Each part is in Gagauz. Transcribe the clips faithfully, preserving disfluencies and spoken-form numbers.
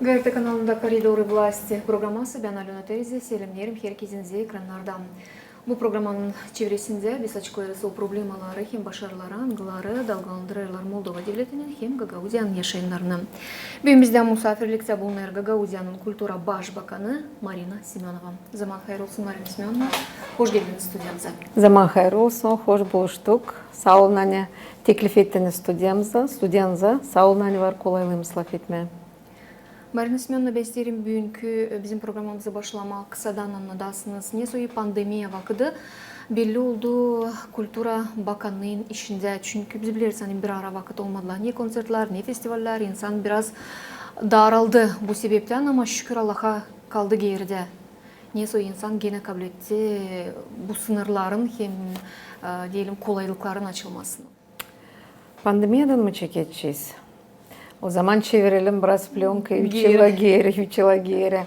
GRT kanalında «Koridorı vlasti» programması. Bän Alöna Terezi. Selämneerim herkezinizi ekrannardan. Bu programanın çevresindä biz açıklêêrız o problemaları hem başarıları, angıları dalgalandırêrlar Moldova devletinin hem Gagauziyanın yaşayannarını. Büün bizdä musaafirliktä bulunêr Gagauziyanın kultura başbakanı Marina Semönova. Zaman hayır olsun, Marina Semönovna. Hoş geldiniz studiyamıza. Zaman hayır olsun, hoş buluştuk. Saa olun, ani teklif ettiniz studiyamıza. Studiyanıza saa olun, ani var kolaylığımız lafetmää. Marina Semönovna, bän isteerim büünkü, e, bizim programamızı başlamaa kısadan annadasınız, ne soy pandemiya vakıdı belli oldu kultura bakannıın işindä, çünkü biz bileriz, ani bir ara vakıt olmadılar ne konţertlär, ne festivallär, insan biraz daraldı bu sebeptän, ama şükür Allaha, kaldı geeridä. Ne soy insan genä kabletti bu sınırların hem, e, deyelim, kolaylıkların açılmasını. Pandemiyadan mı çekecez? O zaman çevirelim biraz plönka üç yıla geeri, üç yıla geeri.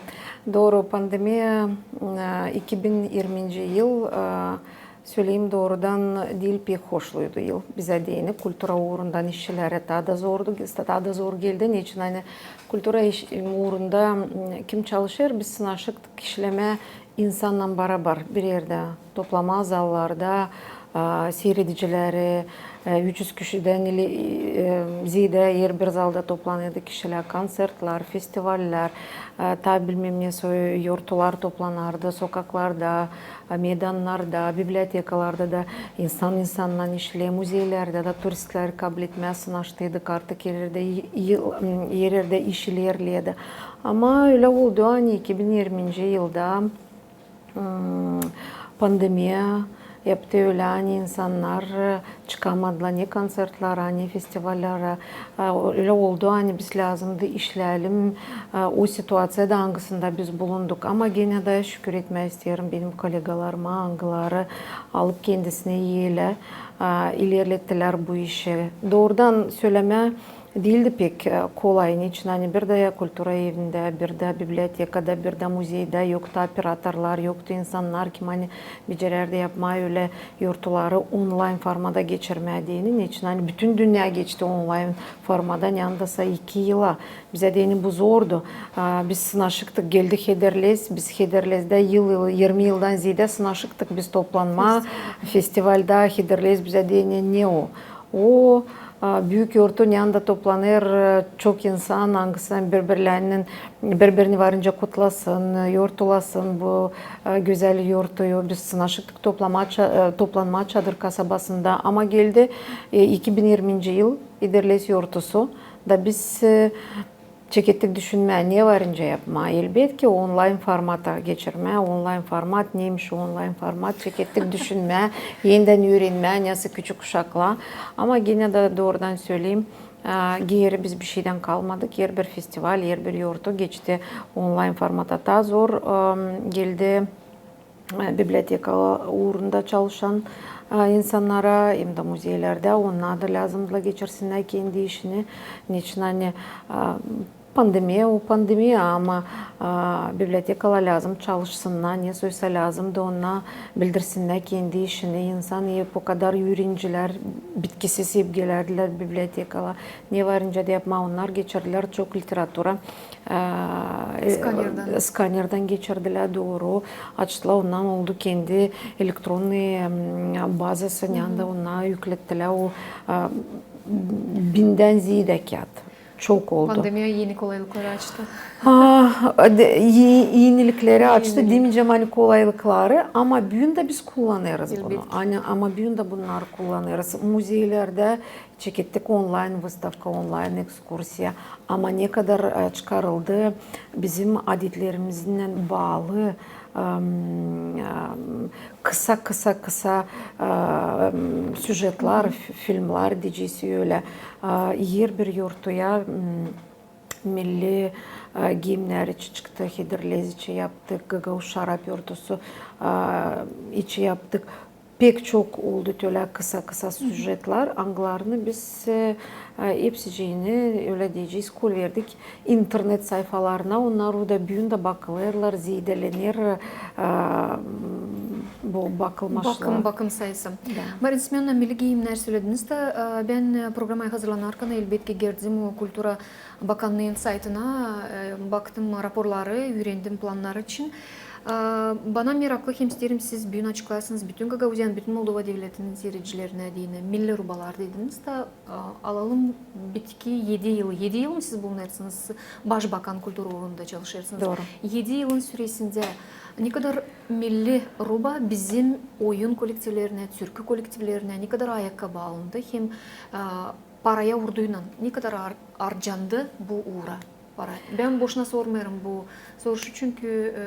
Dooru, pandemiya, e, iki bin irminci yıl, e, söleyim doorudan, diil pek hoşluydu yıl bizä deyni. Kultura uurundan işçilärä taa da zordu, taa da zor geldi. Neçin, ani kultura iş uurunda, m, kim çalışêr, biz sınaştık işlemää insannan barabar bir erdä, toplamaa zallarda, a, siiredicileri, e, üç üz kişidän ili, e, zeedä herbir zalda toplanêrdı kişilär, konţertlär, festivallär, e, taa bilmäm ne soy yortular toplanardı, sokaklarda, e, meydannarda, bibliotekalarda da insan insannan işleer, muzeylerdä dä turistleri kabletmää sınaştıydık, artık hererdä i-, i-, hererdä iş ilerledi. Ama ölä oldu, ani iki bin irminci yılda pandemiya yaptı ölä, ani insannar çıkamadılar ne konţertlärä, ani festivallara. Ölä oldu, ani biz lääzımdı işleyelim o situaţiyada, angısında biz bulunduk. Ama genä dä şükür etmää isteerim benim kollegalarıma, angıları alıp kendisinä elä, ilerlettilär bu işi. Doorudan sölemää, diildi pek, e, kolay, neçin ani bir dä kultura evindä, bir dä bibliotekada, bir dä muzeydä yoktu operatorlar, yoktu insannar, kim ani becerärdi yapmaa ölä yortuları onlayn formada geçirmää deyni, neçin ani bütün dünnä geçti onlayn formada, neandasa iki yıla. Bizä deyni bu zordu. A, biz sınaştık, geldi Hederlez, biz Hederlezdä yıl, yıl, irmi yıldan zeedä sınaştık biz toplanmaa, festivalda Hederlez bizä deyni ne o. O, a, büük yortu, neandä toplanêr, e, çok insan, angısı biri-birinin, biri-birini varınca kutlasın, e, yortulasın bu, e, gözäl yortuyu. Biz sınaştık toplamaa ça-, e, toplanmaa Çadır kasabasında. Ama geldi, e, iki bin irminci yıl, Hederlez yortusu da biz, e, çekettik düşünmää, ne varınca yapmaa. Elbetki, onlayn formata geçirmää. Onlayn format, neymiş onlayn format? Çekettik düşünmää, enidän üürenmää, nesoy küçük uşaklar. Ama genä dä doorudan söleyim, e, geeri biz bişeydan kalmadık. Herbir festival, herbir yortu geçti onlayn formata. Taa zor, e, geldi e, biblioteka uurunda çalışan, e, insannara, hem dä muzeylerdä, onnar da lääzımdı geçirsinnär kendi işini. Neçin ani, e, pandemiya, o pandemiya, ama, e, bibliotekalar lääzım çalışsınnar, ne soysa lääzımdı onnar bildirsinnär kendi işini. İnsan, e, o kadar üürenicilär bitkisiz hep gelärdilär bibliotekalara. Ne varınca da yapmaa, onnar geçirdilär çok literatura. E, e, skanerdan. Skanerdan geçirdilär, dooru. Açtılar, ondan oldu kendi elektronnıy, em, bazası, neandä onnar üklettilär o, e, bindän zeedä kiyat. Çok oldu. Pandemiya eni kolaylıkları açtı. A, de, e-, enilikleri açtı, demeycäm ani kolaylıkları, ama büün dä biz kullanêrız bunu. Elbetki. Ani, ama büün dä bunnarı kullanêrız. Muzeylerdä çekettik onlayn выставка, onlayn ekskursiya. Ama ne kadar, e, çıkarıldı bizim adetlerimizinnän baalı, em, em, kısa, kısa, kısa, em, süjetlär, f-, filmlär, deyecez ölä. E, herbir yortuya, m, milli, e, giyimnär için çıktı, Hederlez için yaptık, Gagauz şarap yortusu, e, için yaptık. pek çok oldu tölä kısa-kısa süjetlär, angılarını biz, e, e, hepsicini, ölä deyecez, kolverdik internet sayfalarına. Onnar orada büün dä bakılêrlar, zeedelener, e, bu bakılmaşlar. Bakım, bakım sayısı. Da. Marina Semönovna, milli giimnär sölediniz dä, e, bän, e, programaya hazırlanarkan, elbetki, girdim o kultura bakannıın saytına, e, baktım raporları, üürendim plannarı için. E, bana meraklı, hem isteerim siz büün açıklayasınız bütün Gagauziyanın, bütün Moldova devletinin siiredicilerinä deyni, milli rubalar dediniz dä, e, alalım bitki edi yıl. Edi yıl mı siz bulunêrsınız, başbakan kultura uurunda çalışêrsınız? Dooru. Edi yılın süresindä ne kadar milli ruba bizim oyun kolektivlerinä, türkü kolektivlerinä, ne kadar ayakkabı alındı, hem, e, paraya vurdunan, ne kadar ar-, arcandı bu uura para? Bän boşuna sormêêrım bu soruşu, çünkü, e,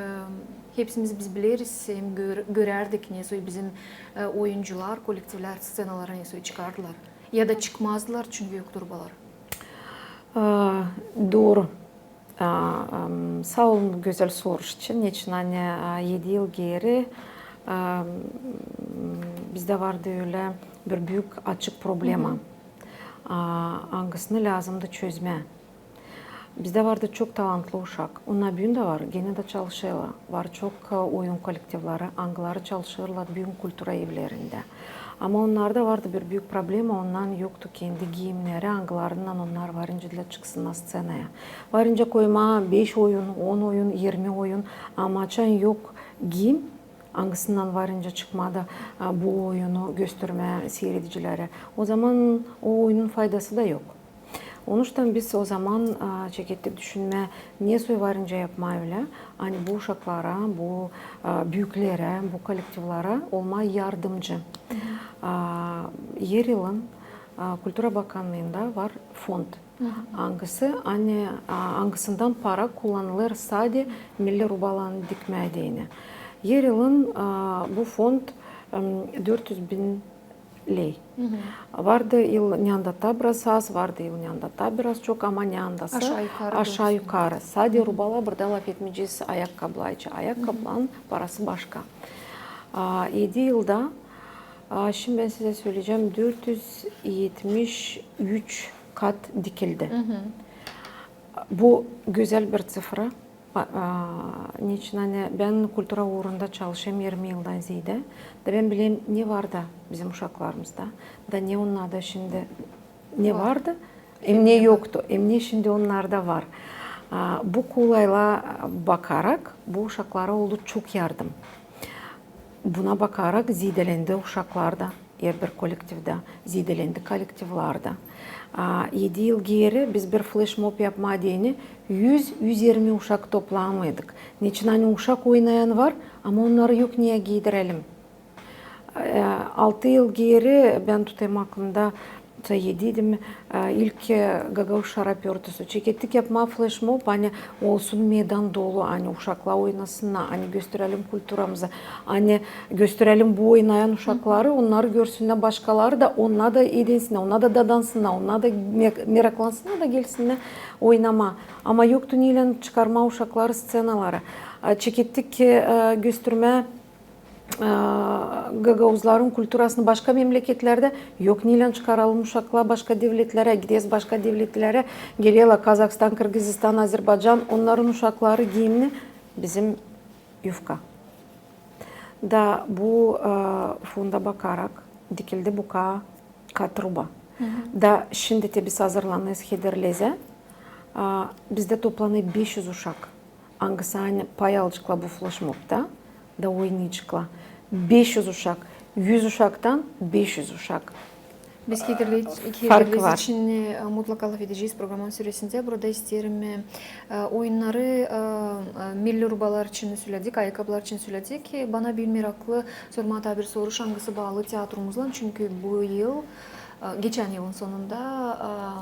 hepsimiz biz bileriz, hem gör-, görärdik, nesoy bizim, e, oyuncular, kolektivlär sţenalara nesoy çıkardılar. Ya da çıkmazdılar, çünkü yoktu rubalar. A, dooru. A, am, saa olun gözäl soruş için. Neçin ani, a, edi yıl geeri, a, m, bizdä vardı ölä bir büük açık problema, a, angısını lääzımdı çözmää. Bizdä vardı çok talantlı uşak. Onnar büün dä var, genä dä çalışêrlar. Var çok, e, oyun kolektivleri, angıları çalışêrlar büün kultura evlerindä. Ama onnarda vardı bir büük problema, onnar yoktu kendi giimneri, angılarınnan onnar varınca da çıksınnar sţenaya. Varınca koymaa beş oyun, on oyun, irmi oyun, ama açan yok giim, angısınnan varınca çıkmaa da, a, bu oyunu göstermää siiredicilerä, o zaman o oyunun faydası da yok. Onuştan biz o zaman, a, çekettik düşünmää, nesoy varınca yapmaa ölä, ani bu uşaklara, bu, a, büüklerä, bu kolektivlara olmaa yardımcı. A, her yılın, a, Kultura bakannıında var fond, angısı, ani, a, angısından para kullanılêr sade milli rubalarını dikmää deyni. Her yılın, a, bu fond, em, dört üz bin ley. Vardı yıl neanda taa biraz az, vardı yıl neanda taa biraz çok, ama neandası aşaa-yukarı. Sade rubalar, burada lafetmeyecez ayakkabılar için. Ayakkabıların parası başka. A, edi yılda, a, şindi bän sizä söleyecäm, dört üz etmiş üç kat dikildi. Bu gözäl bir ţifra. Pa-, a, neçin ani bän kultura uurunda çalışêrım irmi yıldan zeedä. Da bän bilerim, ne vardı bizim uşaklarımızda. Da ne onnarda şindi, ne vardı, em ne yoktu, em ne şindi onnarda var. A, bu kolaylıa bakarak, bu uşaklara oldu çok yardım. Buna bakarak zeedelendi uşaklar da, herbir kolektivdä, zeedelendi kolektivlär dä. A, edi yıl geeri biz bir fleşmob yapmaa deyni üz, üz irmi uşak toplamaydık. Neçin ani uşak oynayan var, ama onnarı yok neyä giidirelim. E, altı yıl geeri bän tutêrım aklımda, taa edi deyim, e, ilk, e, gagauz şarap örtüsü. Çekettik yapmaa fleşmob, ani olsun meydan dolu, ani uşaklar oynasınnar, ani gösterelim kulturamızı, ani gösterelim bu oynayan uşakları, onnarı görsünnär başkaları da, onnar da edinsinnär, onnar da dadansınnار, onnar da me-, meraklansınnار da gelsinnär oynamaa. Ama yoktu neylän çıkarmaa uşakları sţenalara. E, çekettik, e, göstermää e, gagauzların kulturasını başka memleketlerdä, yok neylän çıkaralım uşakları başka devletlerä, gideriz başka devletlerä, gelerlär Kazahstan, Kırgızistan, Azerbaycan, onnarın uşakları giimni bizim yufka. Da bu, e, fonda bakarak dikildi bu ka-, kat ruba. Da şindi te biz hazırlanêrız Hederlezä. A, bizdä toplanêr beş üz uşak. Angısı ani pay alaceklar bu fleşmobda da oynayaceklar. Beş üz uşak, üz uşaktan beş üz uşak. Biz Hederlez için, e, mutlaka lafedecez programanın süresindä. Burada isteerim, e, e, oyunnarı, e, e, milli rubalar için söledik, ayakkabılar için söledik. E, bana bir meraklı sormaa taa bir soruş, angısı baalı teatrumuzlan, çünkü bu yıl E, geçän yılın sonunda,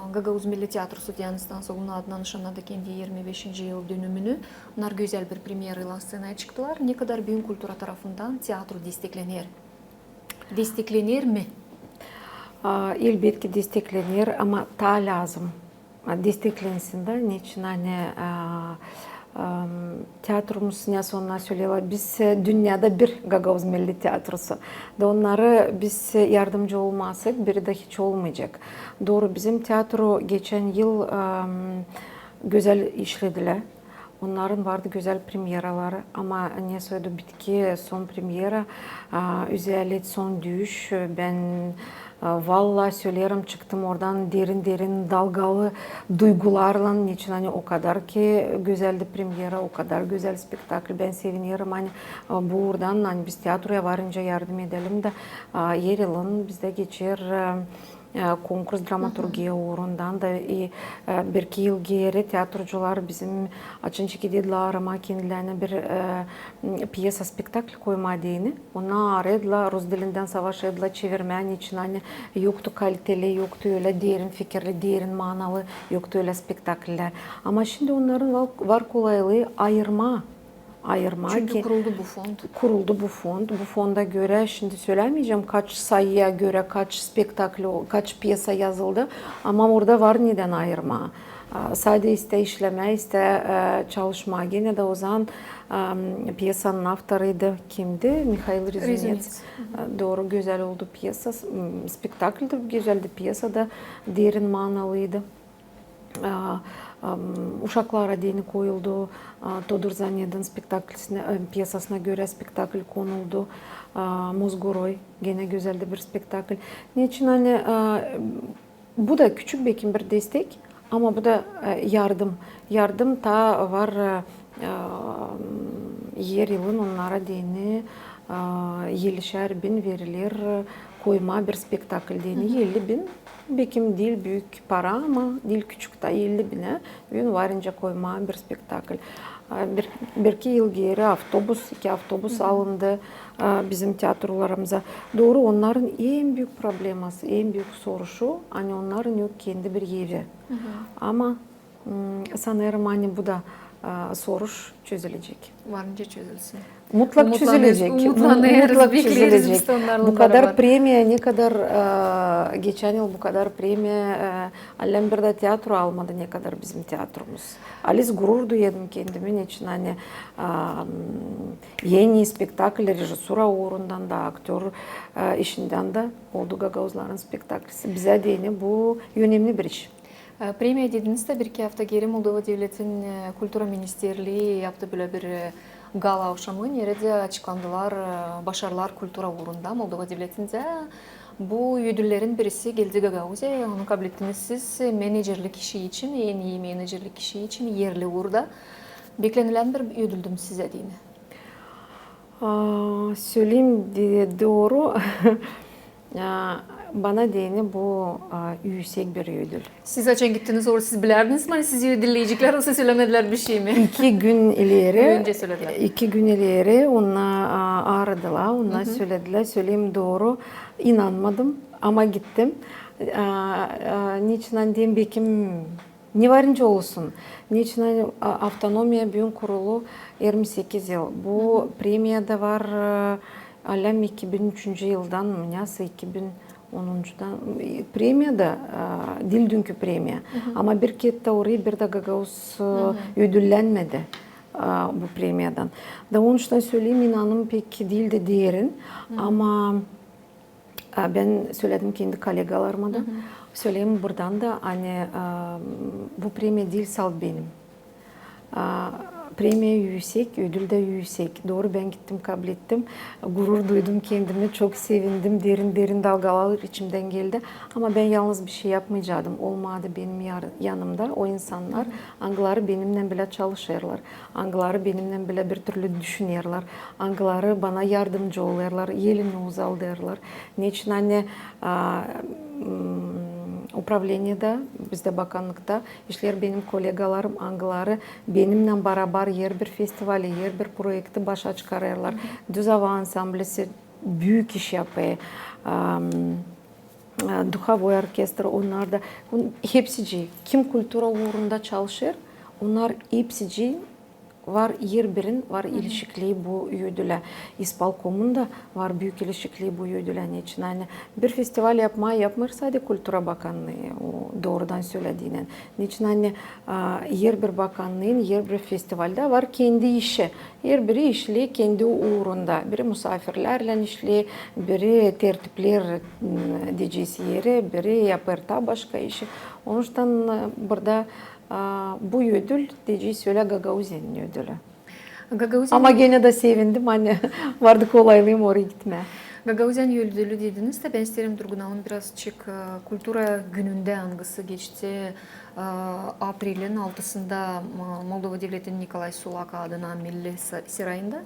e, Gagauz Milli Teatrusu Diana Stansoglu adına nışannadı kendi irmi beşinci yıl dönümünü. Onnar gözäl bir premyeraylan sţenaya çıktılar. Ne kadar büün kultura tarafından teatru desteklener? Desteklener mi? A, elbetki desteklener, ama taa lääzım, a, desteklensin dä, neçin ani, a, Teatrumuz, ne sona söleerlär, biz dünnedä bir gagauz milli teatrusu. Da onnara biz yardımcı olmasak, biri dä hiç olmayacek. Dooru, bizim teatru geçän yıl gözäl işledilär. Onnarın vardı gözäl premeraları, ama ne soydu bitki son premera üzerli son düş. Bän, valla söleerim, çıktım oradan derin-derin dalgalı duygularlan, neçin ani o kadar ki gözäldi premera, o kadar gözäl spektakl. Bän sevinerim, ani bu uurdan, ani biz teatruya varınca yardım edelim dä, er yılın bizdä geçer konkurs dramaturgiya uurundan da, i bir-iki yıl geeri teatrucular bizim açan çekildi arama kendilerinä bir pyesa, spektakl koymaa deyni. Onnar arêêrdılar, rus dilindän savaşêrdılar çevirmää, neçin ani yoktu kaliteli, yoktu ölä derin fikirli, derin manalı, yoktu ölä spektakllär. Ama şindi onnarın var kolaylıı ayırmaa. Ayırmaa. Çünkü kuruldu bu fond. Kuruldu bu fond. Bu fonda görä, şindi sölämeyecäm, kaç sayıya görä, kaç spektakl, kaç pyesa yazıldı, ama orada var nedän ayırmaa. Sade istä işlemää, istä çalışmaa. Genä dä o zaman pyesanın avtoruydu kimdi? Mihail Rezunets. Dooru, gözäl oldu pyesa, spektakl dä gözäldi, pyesa da derin manalıydı. Uşaklara deyni koyuldu. Todur Zanedin spektaklisini, pyesasına görä spektakl konuldu. Mozgoroy, genä gözäldi bir spektakl. Neçin ani bu da küçük, bekim bir destek, ama bu da yardım. Yardım taa var, er yılın onnara deyni ellişär bin veriler koymaa bir spektakl deyni. Elli bin, bekim diil büük para, ama diil küçük taa, elli binä bin varınca koymaa bir spektakl. Bir, bir-iki yıl geeri avtobus, iki avtobus alındı bizim teatrolarımıza. Dooru, onnarın en büük probleması, en büük soruşu, ani onnarın yok kendi bir evi. Ama sanêrım, ani bu da soruş çözülecek. Varınca çözülsün. Mutlak çözülecek. Mutlak çözülecek. Bu kadar premiya, ne kadar geçän yıl bu kadar premiya, alem bir dä teatru almadı, ne kadar bizim teatrumuz. Alis gurur duyêrım kendimi, neçin ani en ii spektakl rejissura uurundan da, aktör işindän dä oldu gagauzların spektaklisi. Bizä deyni bu önemli bir iş. Premiya dediniz dä, bir-iki afta geeri Moldova devletin kultura ministerlii yaptı bölä bir gala avşamı, neredä açıklandılar başarılar kultura uurunda Moldova devletindä. Bu ödüllerin birisi geldi Gagauziyaya, onu kablettiniz siz menajerlik işi için, en ii menajerlik işi için erli uurda. Beklenilän bir ödüldü mü sizä deyni? Söleyim dä dooru, bana deyni bu üüsek bir ödül. Siz açan gittiniz oraya, siz bilärdiniz mi, ani sizi ödülleyeceklär, osa sölämedilär bir şey mi? İki gün ileri, iki gün ileri onnar aradılar, onnar sölädilär, söleyim dooru, inanmadım, ama gittim. Neçin ani deyim, bekim ne varınca olsun. Neçin ani avtonomiya büün kurulu irmi sekiz yıl. Bu premiyada var alem iki bin üçüncü yıldan mı, nesoy iki bin onuncudan. Premiyada diil dünkü premiya. Ama bir kerä dä orayı bir dä gagauz ödüllänmedi bu premiyadan. Da onuştan söleyim, inanım pek diil dä derin. Ama bän sölädim kendi kollegalarıma da, söleyim burdan da, ani bu premiya diil salt benim. Premiya üüsek, ödül dä üüsek. Dooru, bän gittim, kablettim. Gurur duydum kendimi, çok sevindim. Derin-derin dalgalar içimdän geldi. Ama bän yalnız bir şey yapmayacaydım. Olmadı benim yanımda o insannar, angıları benimnän bilä çalışêrlar, angıları benimnän bilä bir türlü düşünerlär, angıları bana yardımcı olêrlar, elini uzadêrlar. Neçin ani upravleniyada, bizdä bakannıkta işleer benim kollegalarım, angıları benimnän barabar herbir festivali, herbir proekti başa çıkarêrlar. Düz ava ansamblisi büük iş yapêr. Duhovoy orkestr, onnar da, hepsicii, kim kultura uurunda çalışêr, onnar hepsicii Var, herbirin var ilişikliyi bu ödülä. İspolkomun da var büük ilişikliyi bu ödülä. Neçin ani bir festival yapmaa yapmêêr sade Kultura bakannıı, o doorudan sölediinän. Neçin ani, a, herbir bakannıın, herbir festivaldä var kendi işi. Herbiri işleer kendi uurunda. Biri musaafirlärlän işleer, biri tertipleer, m, deyecez, eri, biri yapêr taa başka işi. Onuştan, e, burada, a, bu ödül, deyecez, ölä Gagauziyanın ödülü. Gagauziyanın... Ama genä dä sevindim, ani vardı kolaylığım oraya gitmää. Gagauziyanın ödülü dediniz dä, bän isteerim durgunalım birazçık, e, kultura günündä, angısı geçti, e, aprelin altısında, e, Moldova devletinin Nikolay Sulak adına Milli sa-, sarayında.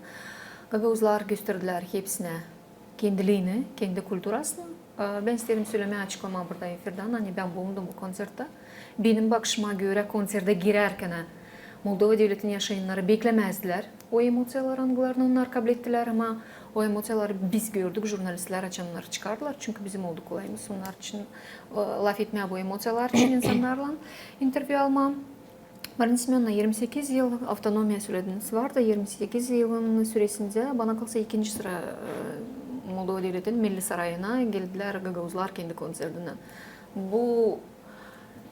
Gagauzlar gösterdilär hepsinä kendilerini, kendi kulturasını. E, bän isteerim sölemää, açıklamaa burada efirdän, ani bän bulundum bu konserttä. Benim bakışıma görä, konsertä girärkän Moldova devletinin yaşayannarı beklämäzdilär o emosiyaları, angılarını onnar kablettilär, ama o emosiyaları biz gördük, jurnalistlär, açan onnarı çıkardılar, çünkü bizim oldu kolayımız onnar için, e, lafetmää bu emosiyalar için insannarlan intervyu almaa. Marina Semönovna, irmi sekiz yıl avtonomiya sölediniz. Var da irmi sekiz yılın süresindä, bana kalsa, ikinci sıra, e, Moldova devletinin Milli sarayına geldilär gagauzlar kendi konsertindän. Bu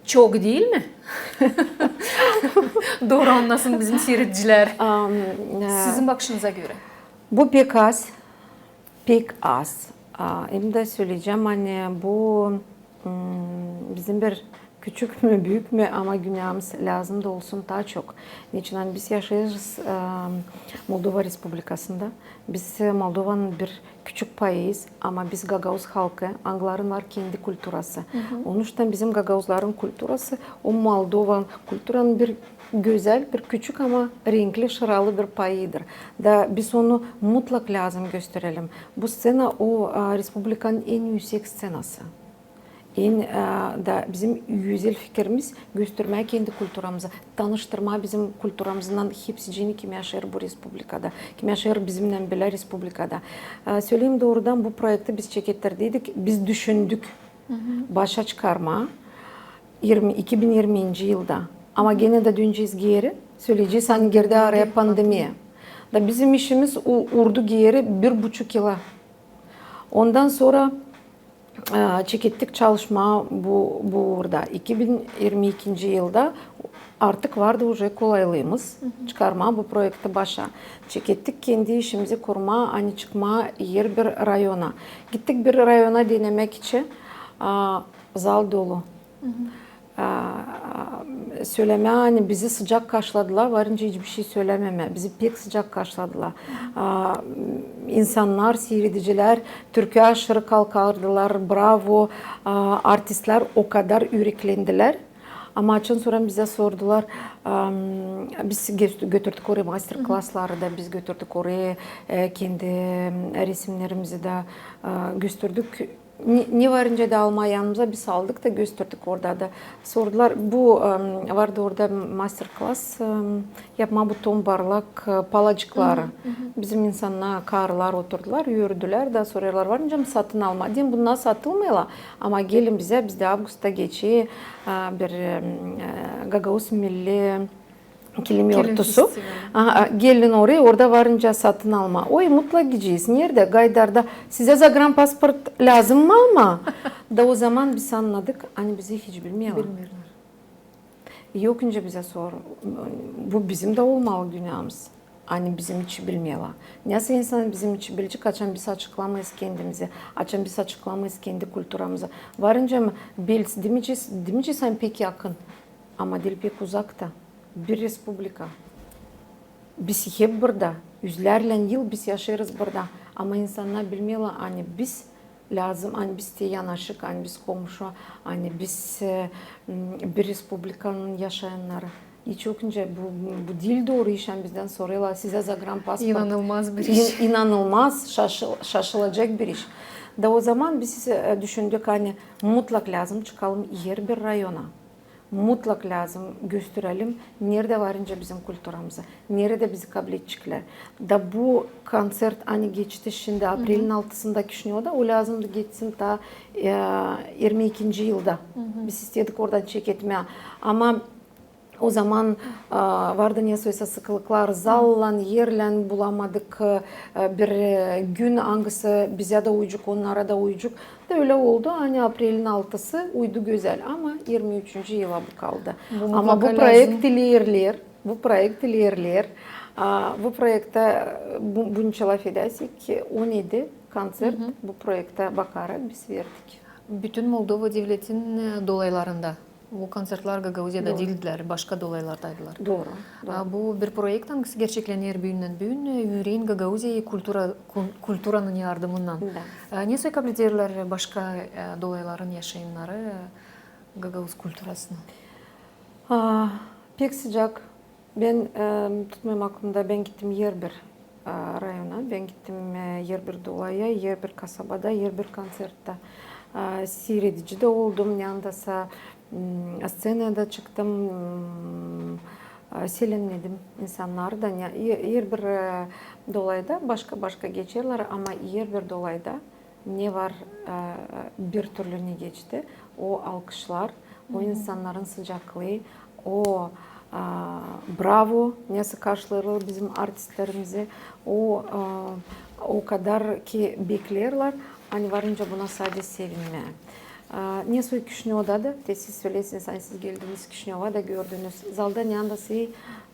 çok diil mi? Dooru annasın bizim siiredicilär. Am, e, sizin bakışınıza görä. Bu pek az, pek az. A, hem dä söleyecäm, ani bu, m, bizim bir küçük mü, büük mü, ama günäämiz lääzım da olsun taa çok. Neçin ani biz yaşêêrız, e, Moldova Respublikasında. Biz, e, Moldovanın bir küçük payıyız, ama biz gagauz halkı, angıların var kendi kulturası. Onuştan bizim gagauzların kulturası, o Moldovanın kulturanın bir gözäl, bir küçük, ama renkli, şıralı bir payıdır. Da biz onu mutlak lääzım gösterelim. Bu sţena o, a, respublikanın en üüsek sţenası. En, e, da bizim özel fikirimiz göstermää kendi kulturamızı, tanıştırmaa bizim kulturamızdan hepsicini, kim yaşêêr bu respublikada, kim yaşêêr bizimnän bilä respublikada. E, söleyim doorudan, bu proekti biz çekettirdiydik, biz düşündük başa çıkarmaa irmi, iki bin irminci yılda. Ama genä dä dönecez geeri, söleyecez, ani girdi araya pandemiya. Da bizim işimiz u-, urdu geeri bir buçuk yıla. Ondan sora e, çekettik çalışmaa bu, bu uurda. İki bin irmi ikinci yılda artık vardı uje kolaylıımız çıkarmaa bu proekti başa. Çekettik kendi işimizi kurmaa, ani çıkmaa herbir rayona. Gittik bir rayona denemäk için, a, zal dolu. A, sölemää, ani bizi sıcak karşıladılar, varınca hiçbir şey sölememää. Bizi pek sıcak karşıladılar. A, insannar, siiredicilär türküyä aşırı kalkardılar, bravo, a, artistlär o kadar üreklendilär. Ama açan sora bizä sordular, am, biz gö-, götürdük oraya master-klasları da, biz götürdük oraya, e, kendi, m, resimnerimizi dä, e, götürdük. Ne, ne varınca da almaa yanımıza, biz aldık da gösterdik orada da. Sordular, bu, em, vardı orada master-klas, em, yapmaa bu ton barlak, e, palacıkları. Bizim insannar, karılar oturdular, yördülär da sorêrlar, varınca mı satın almaa? Dedim, bunnar satılmêêrlar, ama gelin bizä, bizdä avgustta geçer, e, bir, em, e, gagauz milli kilim örtüsü. Aha, gelin oraya, orada varınca satın almaa. Oy, mutlak gidecez. Neredä? Gaydarda. Sizä zagránpasport lääzım mı almaa? Da o zaman biz annadık, ani bizi hiç bilmeerlär. Bilmeerlär. Yok, nicä bizä sor. Bu bizim dä olmalı günäämiz. Ani bizim hiç bilmeerlär. Nasıl insan bizim hiç bilecek, açan biz açıklamêêrız kendimizi, açan biz açıklamêêrız kendi kulturamızı? Varınca mı, bel-, demeyecez, demeyecez, ani pek yakın. Ama diil pek uzakta. Bir respublika. Biz hep burada. Üzlärlän yıl biz yaşêêrız burada. Ama insannar bilmeerlär, ani biz lääzım, ani biz te yanaşık, ani biz komşu, ani biz, e, m, bir respublikanın yaşayannarı. Hiç yok nicä, bu, bu diil dooru iş, ani bizdän sorêrlar, sizä zagránpasport. İnanılmaz bir iş. İn-, inanılmaz, şaşıl-, şaşılacek bir iş. Da o zaman biz, e, düşündük, ani mutlak lääzım çıkalım herbir rayona. Mutlak lääzım gösterelim, neredä varınca bizim kulturamızı, neredä bizi kabledeceklär. Da bu koncert, ani geçti şindi aprelin altısında Kişinövda, o lääzımdı geçsin taa, e, irmi ikinci yılda. Biz istedik oradan çeketmää. Ama O zaman, a, vardı nesoysa sıkılıklar, zallan, erlän bulamadık, e, bir, e, gün, angısı bizä dä uyacek, onnara da uyacek. Da ölä oldu, ani aprelin altısı uydu gözäl, ama irmi üçüncü yıla bu kaldı. Ama bu proekt ilerleer, bu proekt ilerleer. A, bu proektä, bu, buncä lafedäsek, on edi konţert bu proektä bakarak biz verdik. Bütün Moldova devletin, e, dolaylarında. Bu kontsertlär Gagauziyada diildilär, başka dolaylardaydılar. Dooru, dooru. A, bu bir proekt, angısı gerçeklener büündän büün, e, üreyin Gagauziyayı kultura, kul-, kulturanın yardımınnan. Da. E, nesoy kabul ederlär başka, e, dolayların yaşayannarı, e, gagauz kulturasını? A, pek sıcak. Bän, e, tutmêêrım aklımda, bän gittim herbir, e, rayona, bän gittim, e, herbir dolaya, herbir kasabada, herbir kontserttä. E, siiredici dä oldum, neandasa, m, sţenaya da çıktım, m, e, selemnedim insannarı da, ne, he-, herbir, e, dolayda başka-başka geçerlär, ama herbir dolayda ne var, e, bir türlü ne geçti, o alkışlar, o insannarın sıcaklıı, o, a, bravo, nesoy karşılêêrlar bizim artistlerimizi, o, a, o kadar ki bekleerlär, ani varınca buna sade sevinmää. A, nesoy Kişinövda da, te siz söleersiniz, ani siz geldiniz Kişinöva da gördünüz, zalda neandasa,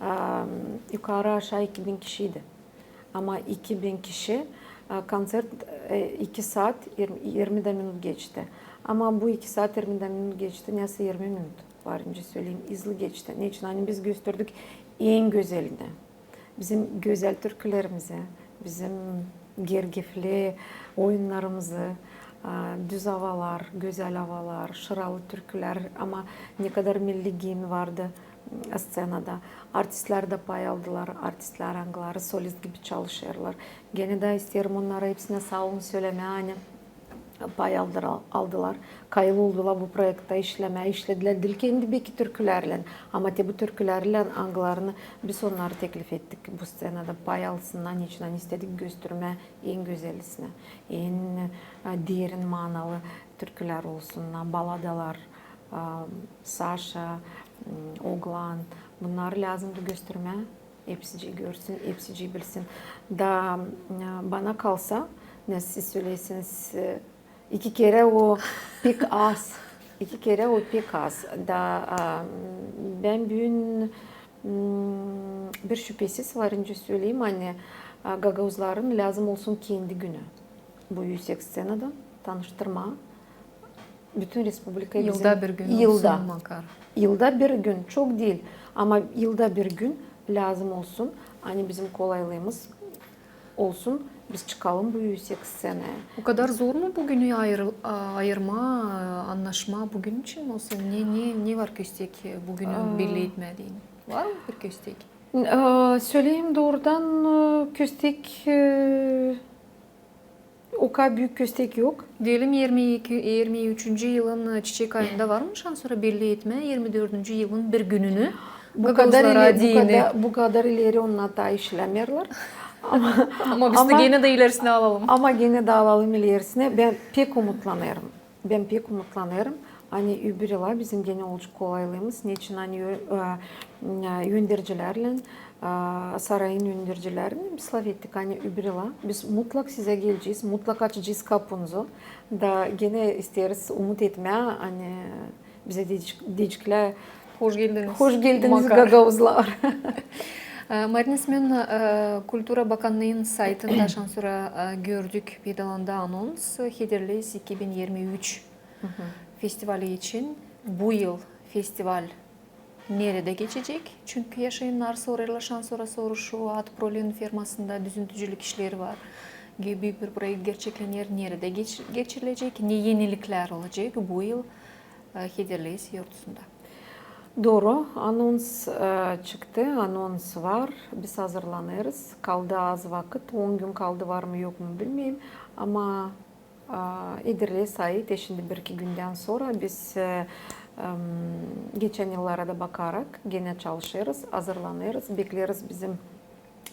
a, yukarı-aşaa iki bin kişiydi. Ama iki bin kişi, e, konţert, e, iki saat, irmi, irmi dä minut geçti. Ama bu iki saat, irmi dä minut geçti, nesoy irmi minut, var nicä söleyim, hızlı geçti. Neçin? Ani biz gösterdik en gözelini. Bizim gözäl türkülerimizi, bizim gergefli oyunnarımızı, e, düz avalar, gözäl avalar, şıralı türkülär, ama ne kadar milli giim vardı sţenada. Artistlär dä pay aldılar, artistlär, angıları solist gibi çalışêrlar. Genä dä isteerim onnara hepsinä saa olun sölemää, ani pay aldıra-, aldılar. Kayıl oldular bu proektä işlemää, işledilär diil kendi beki türkülärlän, ama te bu türkülärlän, angılarını biz onnarı teklif ettik bu sţenada pay alsınnar, neçin ani istedik göstermää en gözellisinä, en, e, derin manalı türkülär olsunnar, baladalar, a, Saşa, m, Oglan. Bunnarı lääzımdı göstermää, hepsicii görsün, hepsicii bilsin. Da, m, bana kalsa, ne siz söleersiniz, e, iki kerä o pek az. İki kerä o pek az. Da, a, bän büün, m, bir şüpesiz var nicä söleyim, ani, a, gagauzların lääzım olsun kendi günü. Bu üüsek sţenada tanıştırmaa bütün respublikayı bizim. Yılda bir gün olsun makar. Yılda bir gün, çok diil, ama yılda bir gün lääzım olsun, ani bizim kolaylığımız olsun, biz çıkalım bu üüsek sţenaya. O kadar zor mu bu günü ayır-, a, ayırmaa, a, annaşmaa bu gün için olsun? Ne, ne, ne var köstek bu günü belli etmää deyni? Var mı bir köstek? N-, e, söleyim doorudan, e, köstek, e, o kadar büük köstek yok. Deyelim, irmi iki, irmi üçüncü yılın, e, çiçek ayında var mı şans ora belli etmää irmi dördüncü yılın bir gününü? Bu kadar ileri, bu kadar, bu kadar ileri onnar taa işlämeerlär. Ama biz dä genä dä ilerisinä alalım. Ama genä dä alalım ilerisinä. Bän pek umutlanêrım. Bän pek umutlanêrım, ani öbür yıla bizim genä olacek kolaylığımız, neçin ani ö-, e, öndercilärlän, e, sarayın öndercilärlän biz laf ettik, ani öbür yıla biz mutlak sizä gelecez, mutlak açacez kapunuzu. Da genä isteeriz umut etmää, ani bizä deyecek-, deyeceklär: hoş geldiniz, hoş geldiniz, makar. Gagauzlar. E, Marina Semönovna, e, Kultura bakannıın saytında şansora, e, gördük, peydalandı anons, Hederleyiz iki bin irmi üç festivali için. Bu yıl festival neredä geçecek? Çünkü yaşayannar sorêrlar şansora soruşu, At Prole'nin fermasında düzüntücülük işleri var. Ge-, büük bir proekt gerçeklener. Neredä geç-, geçirilecek? Ne eniliklär olacek bu yıl, e, Hederleyiz yortusunda? Dooru, anons, e, çıktı, anons var. Biz hazırlanêrız. Kaldı az vakıt, on gün kaldı, var mı, yok mu, bilmeerim. Ama, e, Hederleyiz ait, şindi bir-iki gündän sora biz, e, em, geçän yıllara da bakarak genä çalışêrız, hazırlanêrız, bekleeriz bizim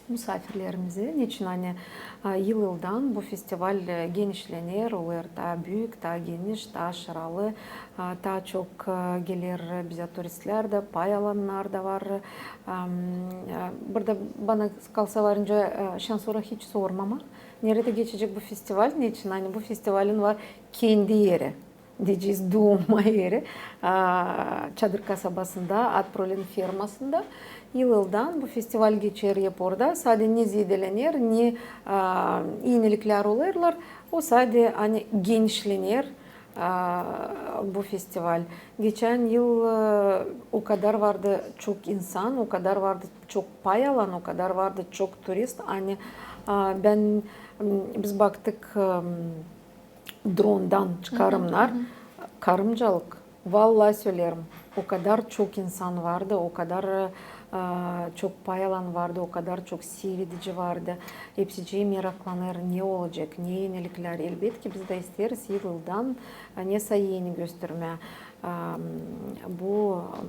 musaafirlerimizi, neçin ani, a, yıl-yıldan bu festival, e, genişlener, olêr taa büük, taa geniş, taa şıralı, a, taa çok, e, geler bizä turistlär dä, pay alannar da var. Am, e, burada bana kalsa varınca, e, şansora hiç sormama, neredä geçecek bu festival, neçin ani bu festivalin var kendi eri, deyecez, duuma eri, a, Çadır kasabasında, Atprolin fermasında. Yıl-yıldan bu festival geçer hep orada. Sade ne zeedelener, ne, a, iiniliklär olêrlar, o sade ani genişlener, a, bu festival. Geçän yıl, e, o kadar vardı çok insan, o kadar vardı çok pay alan, o kadar vardı çok turist. Ani, a, bän, m, biz baktık, m, drondan çıkarımnar, karımcalık. Valla söleerim, o kadar çok insan vardı, o kadar, e, çok pay alan vardı, o kadar çok siiredici vardı. Hepsicii meraklanêr, ne olacek, ne eniliklär. Elbetki, biz dä isteeriz yıl-yıldan, e, nesä eni göstermää. Am, bu, am,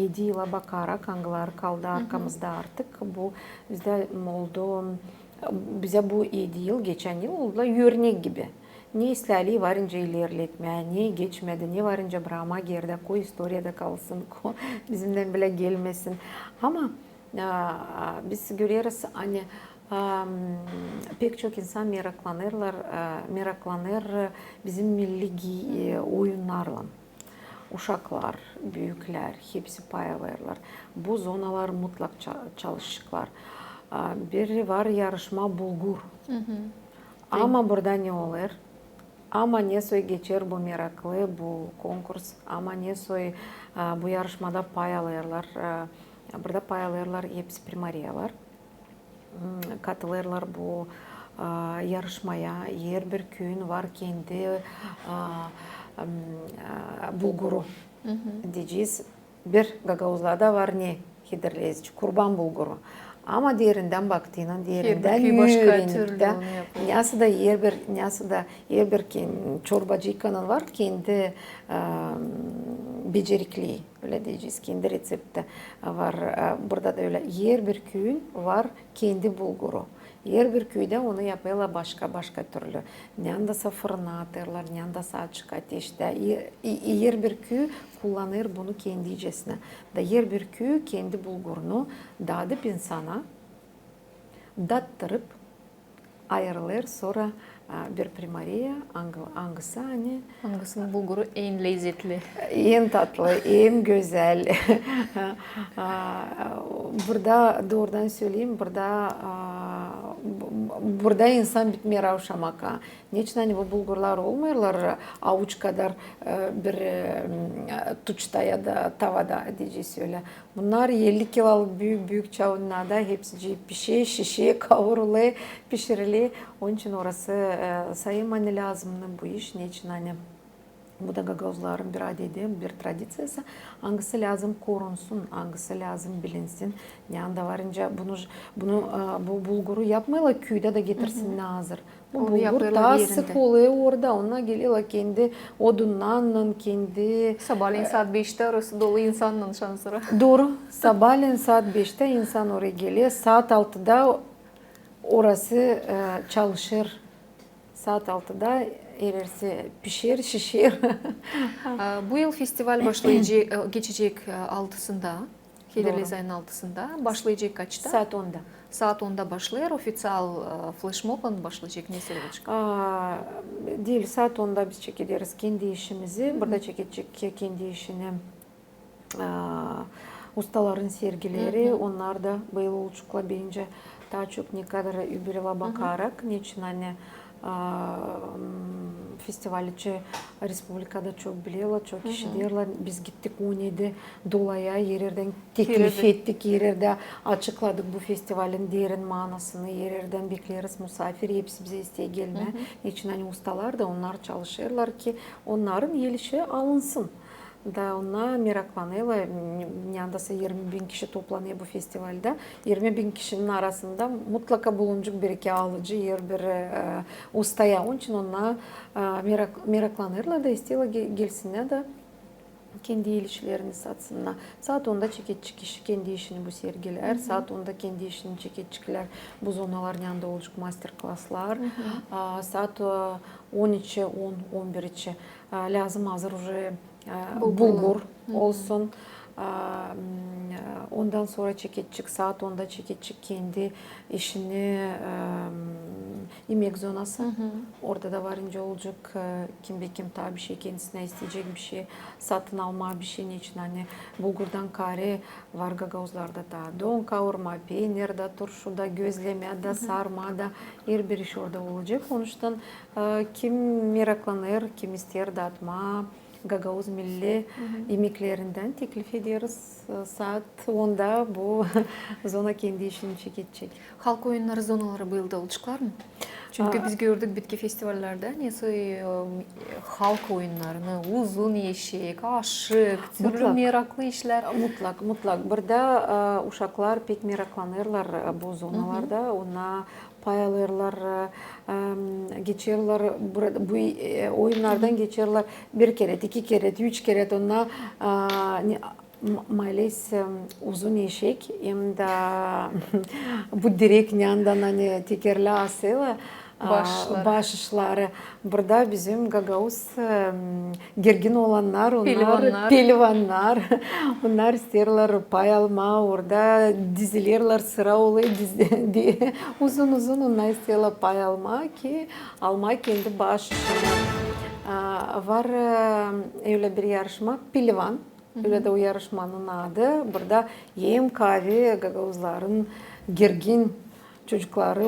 edi yıla bakarak, angıları kaldı arkamızda artık, bu bizdä oldu, bizä bu edi yıl, geçän yıl oldular örnek gibi. Ne islääli varınca ilerletmää, ne geçmedi, ne varınca brakmaa geridä, ko istoriyada kalsın, ko bizimnän bilä gelmesin. Ama, a, biz göreriz, ani, am, pek çok insan meraklanêrlar, a, meraklanêr bizim milli gi-, e, oyunnarlan. Uşaklar, büüklär, hepsi pay alêrlar. Bu zonalar mutlak ça-, çalışaceklar. A, bir var yarışma bulgur. Ama burada ne olêr? Ama nesoy geçer bu meraklı, bu konkurs, ama nesoy, a, bu yarışmada pay alêrlar, a, burada pay alêrlar hepsi primariyalar. M, katılêrlar bu, a, yarışmaya. Herbir küüyün var kendi, a, m, a, bulguru. Deyecez, bir gagauzlarda var ne hederleyecez, kurban bulguru. Ama derindän baktıınnan, derindän üürenip dä, nasıl da herbir, nasıl da herbir ken-, çorbacıykanın var kendi, a, becerikli, ölä deyecez, kendi reţepti var, a, burada da ölä. Herbir küüyün var kendi bulguru. Herbir küüdä onu yapêrlar başka-başka türlü. Nända sa fırına atêrlar, nända sa açık ateştä. E, e, herbir küüy kullanêr bunu kendicesine. Da herbir küüy kendi bulgurunu dadıp insana, dattırıp ayırêr, sora, a, bir primariya, angı-, angısı, ani angısının bulguru en lezetli, en tatlı, en gözäl. A, burada, doorudan söleyim, burada, a, bu-, burada insan bitmeer aşamaka. Neçin ani bu bulgurlar olmêêrlar avuç kadar, e, bir, e, m, tuçta ya da tavada, deyecez ölä. Bunnar elli kilolık büük-büük çavunnada, hepsicii pişer, şişer, kavurulêr, pişiriler. Onun için orası, e, sayım ani lääzımnı bu iş, neçin ani bu da gagauzların bir adedi, bir tradiţiyası, angısı lääzım korunsun, angısı lääzım bilinsin. Nända varınca bunu, bunu, e, bu bulguru yapmêêrlar küüdä da getirsin ne hazır. Bu bulgur taa sık olêr orada, onnar gelerlär kendi odununnan, kendi... Sabaalän saat beştä orası dolu insannan şansora. Dooru. Sabaalän saat beştä insan oraya geler, saat altıda orası, e, çalışêr. Saat altıda herersi pişer, şişer. A, bu yıl festival başlayacek, e, geçecek, e, altısında. Hederlez ayın altısında. Başlayacek kaçta? Saat onda. Saat onda başlêêr. Ofiţial, e, fleşmoblan başlayacek, nesoy olacek? A, diil, saat onda biz çekederiz kendi işimizi. Burada çekecek ke-, kendi işini, a, ustaların sergileri. Onnar da bıyıl olaceklar, bence, taa çok ne kadar öbür yıla bakarak. Neçin ani, a, m, festival için respublikada çok bilerlär, çok işiderlär. Biz gittik on edi dolaya, hererdän teklif ettik, hererdä açıkladık bu festivalin derin manasını, hererdän bekleeriz musaafir, hepsi bizä isteer gelmää. Neçin ani ustalar da, onnar çalışêrlar ki onnarın el işi alınsın. Da onnar meraklanêrlar, n-, nända sa irmi bin kişi toplanêr bu festivalda. İrmi bin kişinin arasında mutlaka bulunacek bir-iki alıcı, herbir, e, ustaya. Onun için onnar, e, merak-, meraklanêrlar da isteerlär ge-, gelsinnär da Kendi el işlerini satsınnar. Saat onda çeketçik işi kendi işini bu sergilär. Saat onda kendi işini çeketçiklär bu zonaların yanında olacek master-klaslar. A, saat, e, on iki, on, on bir içi, e, lääzım hazır uje, e, bulgur olsun. A, m, e, ondan sora çeketçik, saat onda çeketçik kendi işini, e, m, imek zonası. Orada da varınca olacek, e, kim be kim taa bir şey kendisinä isteyecek bir şey satın almaa, bir şey neçin, ani bulgurdan kaarä var gagauzlarda taa don kaurmaa, peenir da, turşu da, gözlemä da, sarmaa da, herbir iş orada olacek. Onuştan, e, kim meraklanêr, kim isteer datmaa gagauz milli imeklerindän, teklif ederiz. E, saat onda bu zona kendi işini çeketçek. Halk oyunnarı zonaları bu yılda olaceklar mı? Çünkü biz gördük bitki festivallerdä nesoy, e, halk oyunnarını, uzun eşek, aşık, türlü meraklı işlär. Mutlak, mutlak. Burada, e, uşaklar pek meraklanêrlar, e, bu zonalarda. Ona pay alêrlar, e, em, geçerlär, burada, bu, e, oyunnardan geçerlär bir kerä, iki kerä, üç kerä, ona, e, ne, ma-, maalesef, em, uzun eşek, hem dä bu direk, neredän, ani tekerlää asılı, a, başışları. Burada bizim gagauz, em, gergin olannar, onnar pelivannar. Onnar isteerlär pay almaa, orada dizilerlär, sıra olêr dizi-, di-, uzun-uzun, onnar isteerlär pay almaa ki, almaa kendi başışını. A, var, em, ölä bir yarışma, pelivan. Ölä dä o yarışmanın adı. Burada hem kaavi gagauzların gergin çocukları,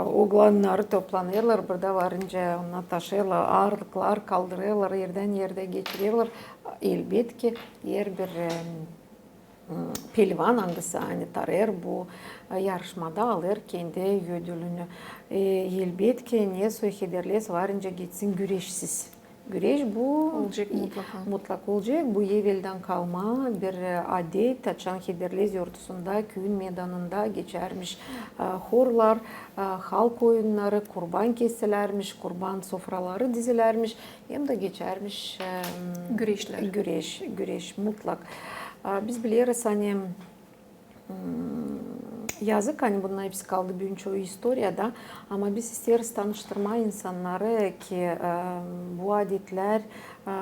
oglannarı toplanêrlar. Burada varınca onnar taşıyêrlar aarlıklar, kaldırêrlar, erdän erä geçirerlär. Elbetki, herbir, em, m, pelivan, angısı, ani tarêêr bu, e, yarışmada, alêr kendi ödülünü. E, elbetki, nesoy hederlez varınca geçsin güreşsiz. Güreş bu mutlak olacek. Bu eveldän kalma bir, e, adet, açan hederlez yortusunda, küüyün meydanında geçärmiş, e, horlar, e, halk oyunnarı, kurban kesilärmiş, kurban sofraları dizilärmiş, hem dä geçärmiş, e, güreş, güreş mutlak. A, biz bileriz, ani M, yazık, ani bunnar hepsi kaldı büün çoyu istoriyada, ama biz isteeriz tanıştırmaa insannarı ki, e, bu adetlär, e,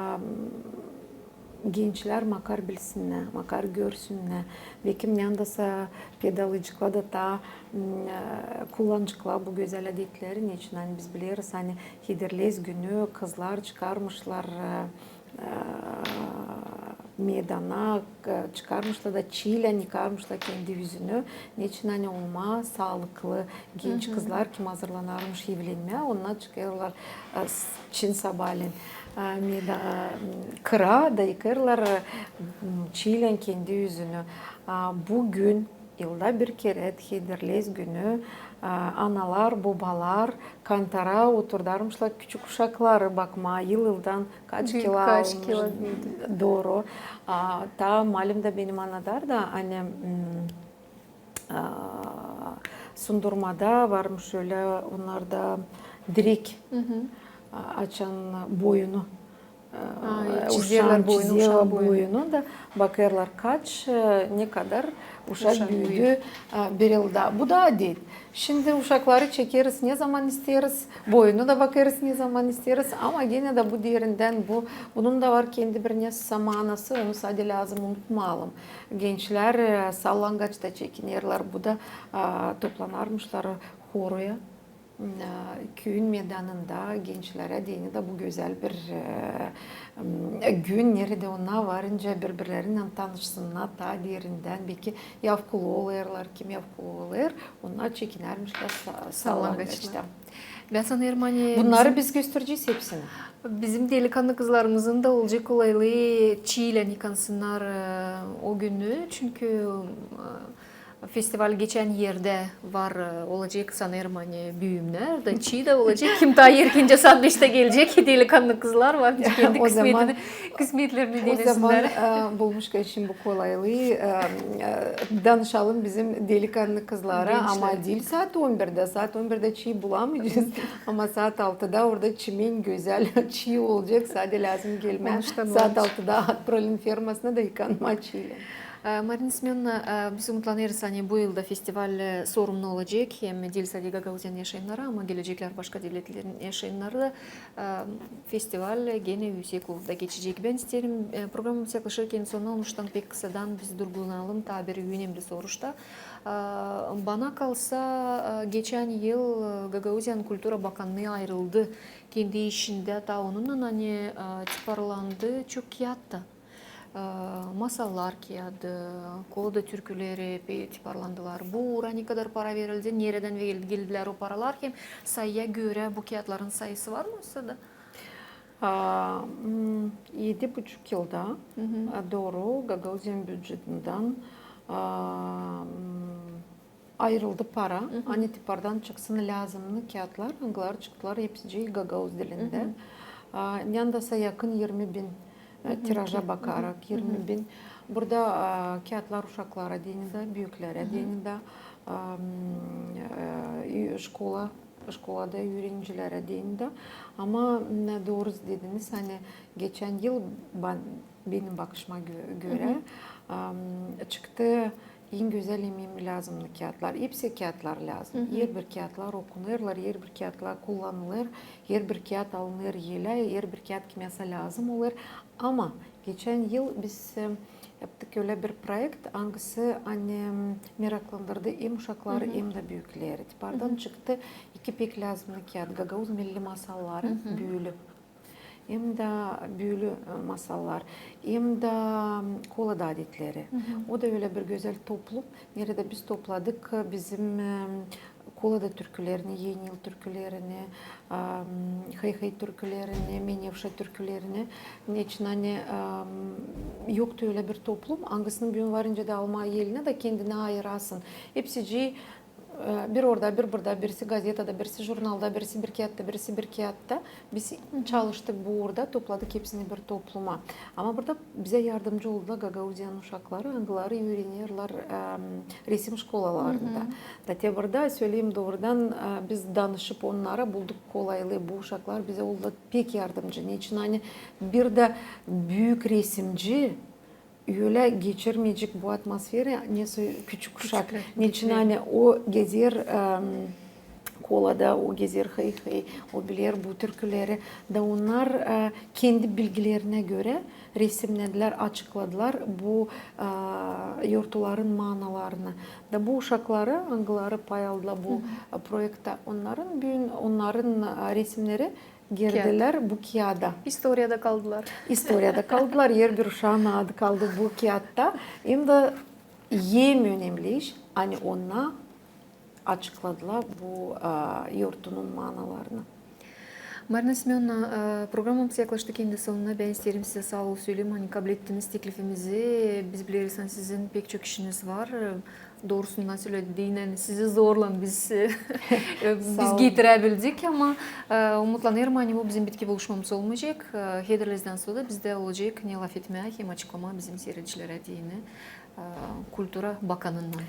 gençlär makar bilsinnär, makar görsünnär. Bekim, neredäsä pedalayceklar da taa, m, e, kullanaceklar bu gözäl adetleri, neçin, ani biz bileriz, ani hederlez günü kızlar çıkarmışlar, e, e, meydana, e, çıkarmışlar da çiylän yıkarmışlar kendi üzünü. Neçin, ani olmaa saalıklı genç kızlar, kim hazırlanarmış evlenmää, onnar çıkêrlar, e, s-, çin sabaalän, e, meyda-, e, kıra da yıkêrlar, e, m, çiylän kendi üzünü. A, bu gün yılda bir kerä hederlez günü, a, analar, bobalar kantora oturdarmışlar küçük uşakları bakmaa, yıl-yıldan kaç kilo almış. Dooru. A, taa malüm da benim anadar da, ani, m, a, Sundurmada varmış ölä, onnarda direk, a, açan boyunu. A, çizerlär boyunu, uşaan boyunu da bakêrlar, kaç, e, ne kadar uşak büüdü, e, bir yılda. Bu da adet. Şindi uşakları çekeriz, ne zaman isteeriz, boyunu da bakêrız, ne zaman isteeriz, ama genä dä bu derindän, bu, bunun da var kendi bir nesä manası, onu sade lääzım unutmayalım. Gençlär, e, sallangaçta çekinerlär, bu da, a, toplanarmışlar horuya. E, küüyün meydanında gençlerä deyni dä bu gözäl bir, e, m, gün, neredä onnar varınca bir-birlerinnän tanışsınnar taa derindän, beki yavkulu olêrlar, kim yavkulu olêr, onnar çekinärmişlär sa-, sallangaçta. Bän sanêrım, ani bunnarı biz gösterecez hepsini. Bizim delikanlı kızlarımızın da olacek olaylı çiylän yıkansınnar, e, o günü, çünkü, e, Festival geçän erdä var, e, olacek sanêrım, ani büümnär da çii da olacek. Kim taa erkencä saat beştä gelecek, delikannı kızlar var, kendi kısmetlerini denesinär. O zaman, e, bulmuşkan şindi bu kolaylıı, e, e, danışalım bizim delikannı kızlara, ama diil saat on birdä. Saat on birdä çii bulamayacez, ama saat altıda orada çimen gözäl çii olacek, sade lääzım gelmää saat altıda At Pralin fermasına da yıkanmaa çiilän. E, Marina Semönovna, e, biz umutlanêrız, ani bu yılda festival, e, sorumlu olacek hem diil sade Gagauziyanın yaşayannarı, ama geleceklär başka devletlerin yaşayannarı da, e, festival genä üüsek uurda geçecek. Bän isteerim, e, programamız yaklaşırkan sonuna olmuştan pek kısadan biz durgunalım taa bir önemli soruşta. E, bana kalsa, e, geçän yıl, e, Gagauziyanın kultura bakannıı ayırıldı kendi işindä taa onunnan, ani, e, tiparlandı çok kiyat ta. E, masallar kiyadı, Kolada türküleri pe-, tiparlandılar. Bu uura ne kadar para verildi, neredän ve-, geldilär o paralar, hem sayıya görä bu kiyatların sayısı var mı o sırada? A, m, edi buçuk yılda, a, dooru Gagauziyanın bücetindän, a, m, ayırıldı para, ani tipardan çıksın lääzımnı kiyatlar, angıları çıktılar hepsicii gagauz dilindä. A, neredäsä yakın irmi bin, e, tiraja bakarak, irmi bin. Burada, a, kiyatlar uşaklara deyni dä, büüklerä deyni dä, a, m, e, şkola, şkolada üürenicilerä deyni dä. Ama, m, dooru dediniz, ani geçän yıl ban-, benim bakışıma gö-, görä, a, m, çıktı en gözäl hem lääzımnı kiyatlar. Hepsi kiyatlar lääzım. Herbir kiyatlar okunêrlar, herbir kiyatlar kullanılêr, herbir kiyat alınêr elä, herbir kiyat kimäsä lääzım olêr. Ama geçän yıl biz, e, yaptık ölä bir proekt, angısı, ani, m, meraklandırdı hem uşakları, hem dä büükleri. Tipardan çıktı iki pek lääzımnı kiyat: Gagauz milli masalları, büülü hem dä büülü, e, masallar, hem dä, m, Kolada adetleri. O da ölä bir gözäl toplum, neredä biz topladık, e, bizim, e, Kolada türkülerini, Eni yıl türkülerini, a, m, Hıy-hıy türkülerini, Menevşe türkülerini. Neçin ani, a, m, yoktu ölä bir toplum, angısını büün var nicä dä almaa elinä da kendinä ayırasın. Hepsicii e, bir orada, bir burada, birisi gazetada, birisi jurnalda, birisi bir kiyatta, birisi bir kiyatta. Biz çalıştık bu uurda, topladık hepsini bir topluma. Ama burada bizä yardımcı oldular Gagauziyanın uşakları, angıları üürenerlär, em, resim şkolalarında. Da te burada, söleyim doorudan, e, biz danışıp onnara, bulduk kolaylıı, bu uşaklar bizä oldular pek yardımcı. Neçin ani bir dä büük resimci ölä geçirmeyecek bu atmosferayı, nesoy küçük uşak. Neçin ani o gezer, em, Kolada, o gezer Hıy-hıy, o biler bu türküleri. Da onnar, e, kendi bilgilerinä görä resimnedilär, açıkladılar bu, e, yortuların maanalarını. Da bu uşakları, angıları pay aldılar bu, e, proektta, onnarın büün, onnarın, e, resimneri girdilär bu kiyada. İstoriyada kaldılar. İstoriyada kaldılar. Herbir uşaan adı kaldı bu kiyatta. Hem dä en önemli iş, ani onnar açıkladılar bu, a, yortunun maanalarını. Marina Semönovna, e, programamız yaklaştı kendi sonuna. Bän isteerim sizä saa ol söleyim, ani kablettiniz teklifimizi. Biz bileriz, ani sizin pek çok işiniz var. Doorusundan sölediynän, sizi zorlan biz, e, biz getiräbildik, ama, e, umutlanêrım, ani bu bizim bitki buluşmamız olmayacek. E, Hederlezdän sora da bizdä olacek ne lafetmää hem açıklamaa bizim siiredicilerä deyni, e, kultura bakanından.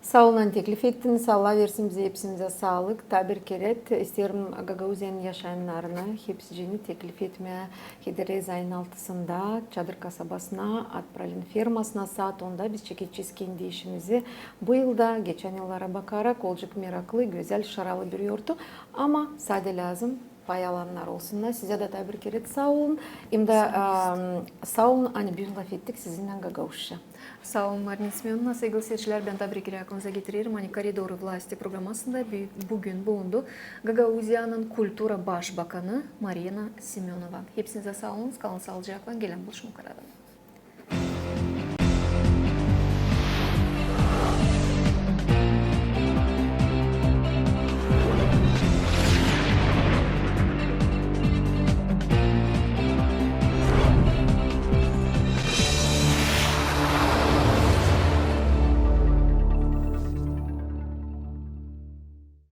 Saa olun, ani teklif ettiniz. Allah versin bizä hepsimizä saalık. Taa bir kerä isteerim Gagauziyanın yaşayannarını hepsicini teklif etmää Hederlez ayın altısında Çadır kasabasına, At Pralin fermasına saat onda biz çekecez kendi işimizi. Bu yılda, geçän yıllara bakarak, olacek meraklı, gözäl, şaralı bir yortu. Ama sade lääzım pay alannar olsunnar. Sizä dä taa bir kerä saa olun. Hem dä, am, saa olun, ani büün lafettik sizinnän gagauzça. Saa olun, Marina Semönovna. Saygılı siiredicilär, bän taa bir kerä aklınıza getirerim, ani «Koridorı vlasti» programasında bü-, büün bulundu Gagauziyanın kultura baş bakanı Marina Semönova. Hepsinizä saa olun, kalın saalıcaklan, gelän buluşmakara.